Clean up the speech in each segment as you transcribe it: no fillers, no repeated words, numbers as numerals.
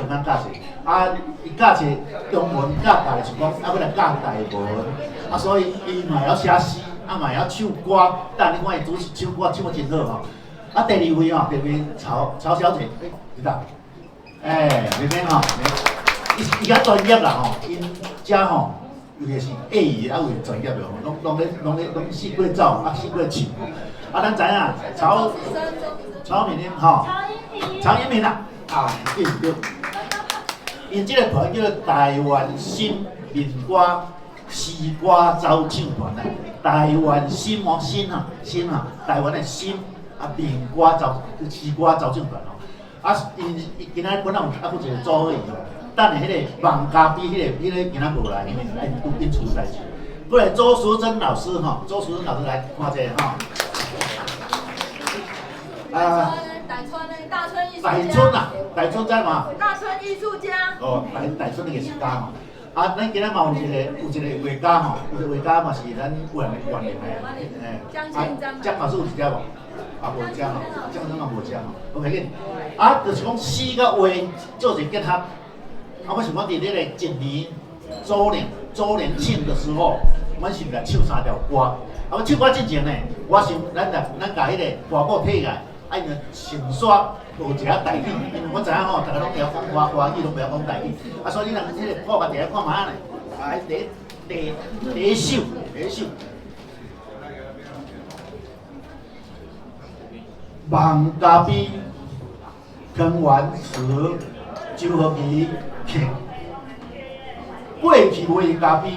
中間教冊，啊，伊教冊中文教教就是講，啊，欲來教台文，啊，所以伊嘛會曉寫詩，啊，嘛會曉唱歌，等你看伊主持唱歌唱得真好吼。啊，第二位吼，第二位曹曹小姐，欸，佇佗？欸，妹妹吼，伊伊較專業啦吼，𪜶遮吼，尤其是藝藝啊有專業的吼，攏攏咧攏咧攏四界走，啊四界唱。啊，咱知影曹曹敏英吼，曹英平啦，啊，對對。𪜶這个團叫做台灣新民歌詩歌走唱團啦，台灣新哦，新啊新啊，台灣的新啊民歌走詩歌走唱團哦。啊，𪜶今仔本來有啊，閣一個組伙去，等下彼个網咖啡彼个今仔無來，因為𪜶出代誌。過來周淑珍老師吼，周淑珍老師來看者吼。啊，大春的大春藝術大春啊，大春知無？大春藝術家。哦，大大春的藝術家吼。啊，咱今仔嘛有一個有一個畫家吼，有一個畫家嘛是咱原原來的，欸。江慶章。江老師有佇遮無？啊，無佇遮吼，江生嘛無佇遮吼，無要緊。啊，就是講詩佮畫做一個結合。啊，我想講佇咧個一年周年周年慶的時候，阮想來唱三條歌。啊，我唱歌之前呢，我想咱來咱共彼個歌譜提來，啊，因為先煞學一下台語，因為我知影吼，逐个攏會曉講外外語，攏袂曉講台語。啊，所以你若彼個譜共提來看覓仔呢？啊，第第第一首，第一首。望咖啡，坑完詞，周和其客。過去話咖啡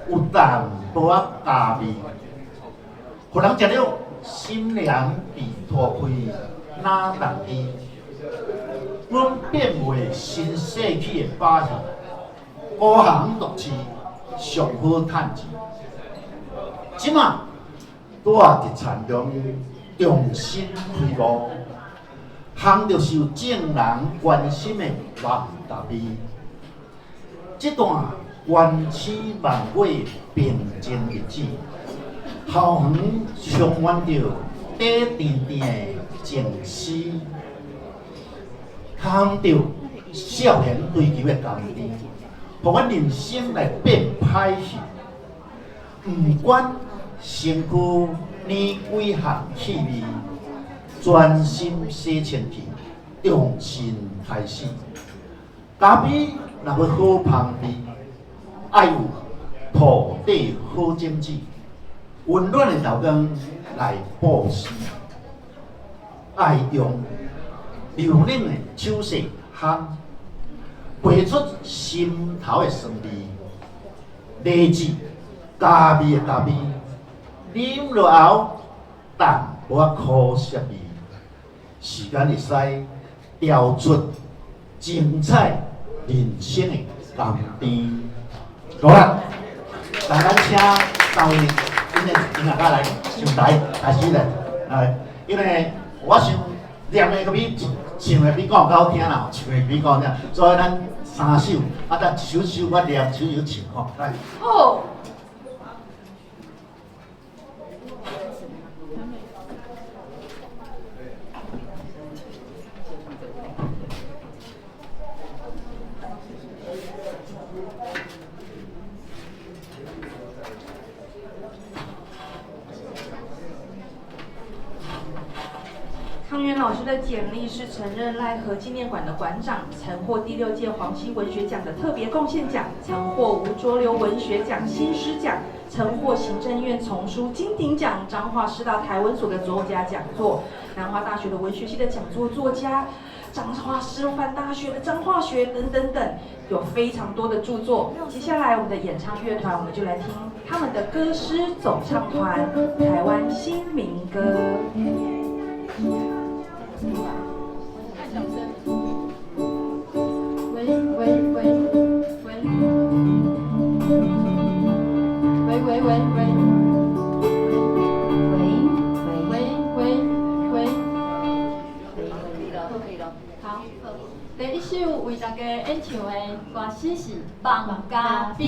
有淡薄仔咖味，予人食了心涼被拖開，哪當知？阮變賣新世紀的把戲，孤行獨市上好趁錢。這馬拄仔佇田中重新開悟，烘著受眾人關心的望咖啡。這段原始萬月平靜日子，校園充滿著短甜甜的靜思，含著少年追求的甘甜，予阮人生來變歹去。毋管身軀染幾項氣味，專心洗清氣，重新開始。咖啡若欲好芳味，愛有土地好種子，溫暖的頭光來布施，愛用柔軟的手勢烘，拔出心頭的酸味，來自咖味的咖啡，啉落後淡薄仔苦澀味，時間會使調出精彩人生的甘甜。好啦，來咱請三位𪜶的音樂家來上台開始來，來，因為我想念的閣比唱的比講較好聽啦，唱的比講聽，所以咱三首，啊，等一首一首我念，一首一首唱吼，來。好。康源老師的簡歷是曾任賴和紀念館的館長，曾獲第六屆黃溪文學獎的特別貢獻獎，曾獲吳濁流文學獎新詩獎，曾獲行政院叢書金鼎獎、彰化師大台文所的作家講座、南華大學的文學系的講座作家、彰化師範大學的彰化學等等等，有非常多的著作。接下來我們的演唱樂團，我們就來聽他們的歌詩總唱團《台灣新民歌》。太小聲。喂喂喂喂喂喂喂喂喂喂喂喂，可以了，可以了。好，第一首為大家演唱的歌詩是《望咖啡》。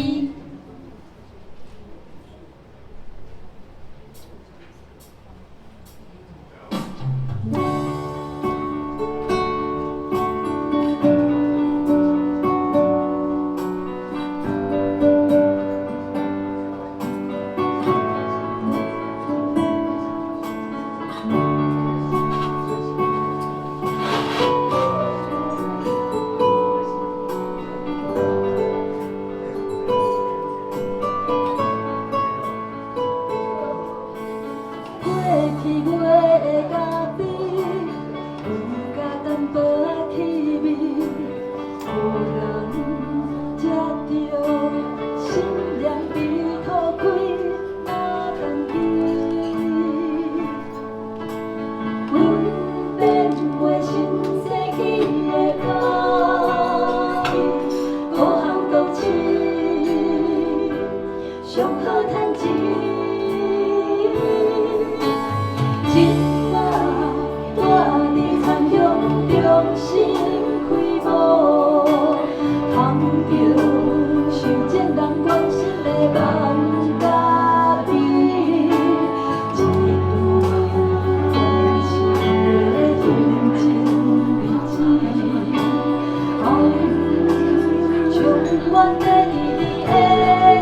悬甜甜的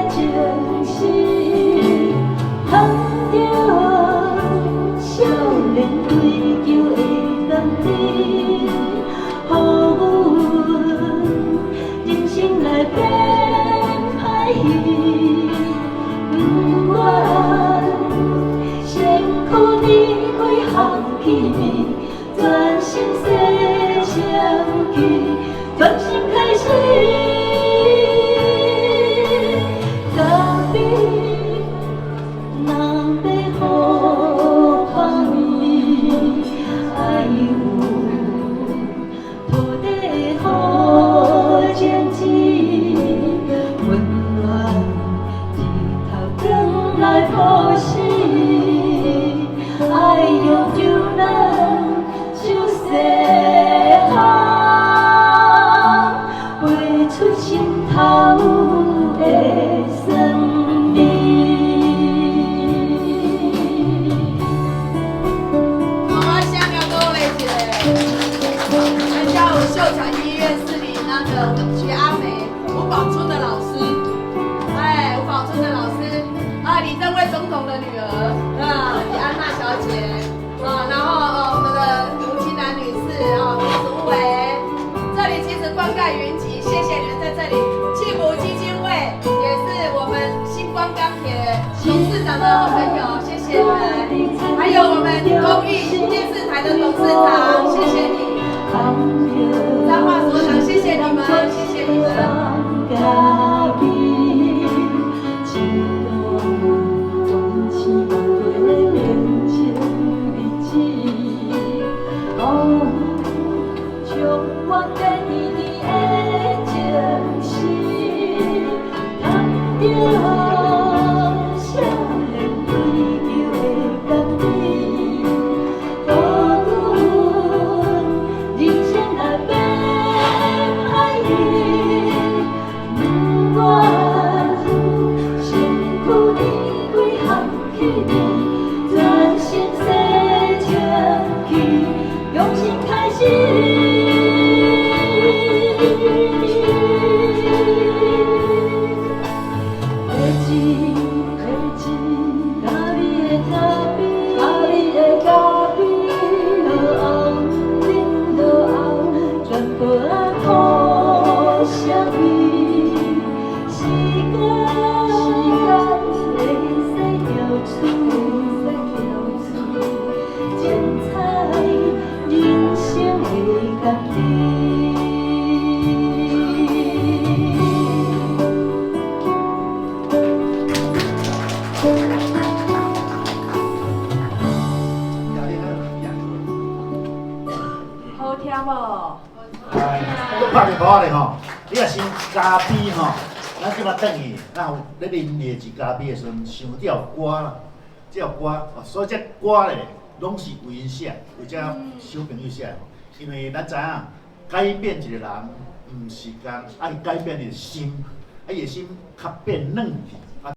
情诗，通著少年追求的甘甜，予阮人生來變歹去。不管身軀年幾項氣味，全心洗清氣，全新開始。咖啡，若欲予香味，愛有土地的好種子，溫暖日頭轉來報時，愛用就咱手細項，飛出心頭的酸味。好，我先甲鼓勵一下，咱遮有秀產醫院是里那個徐阿梅吳寶春的老師，哎，吳寶春的老師啊，李登輝總統的女兒啊，李安娜小姐啊，然後我們的吳清蘭女士啊，吳淑偉，這裡其實冠蓋雲集，謝謝你們在這裡。慶福基金會也是我們星光鋼鐵董事長的好朋友，謝謝你們。還有我們公益電視台的董事長，謝謝你。彰化所長，謝謝你們，謝謝你們。家己一段溫馨的平靜日子，哦，充滿甜甜的情詩，通著少年追求的甘甜，予阮人生來變歹去。不管身軀年幾項氣味，全心洗清氣，用心開始。的情的情，咖啡的咖啡，咖啡的咖啡，落紅冷落後，全部啊苦啥味？時間時間會使調出，精彩人生的甘甜。好聽無？哎，閣拍電話咧吼，你若想咖啡吼，咱這擺轉去，咱有咧啉劣質咖啡的時陣，想這首歌啦，這首歌，所以這歌咧，攏是為𪜶寫，為這小朋友寫的。因為咱知影，改變一個人，毋是干愛改變伊的心，啊伊的心較變軟去，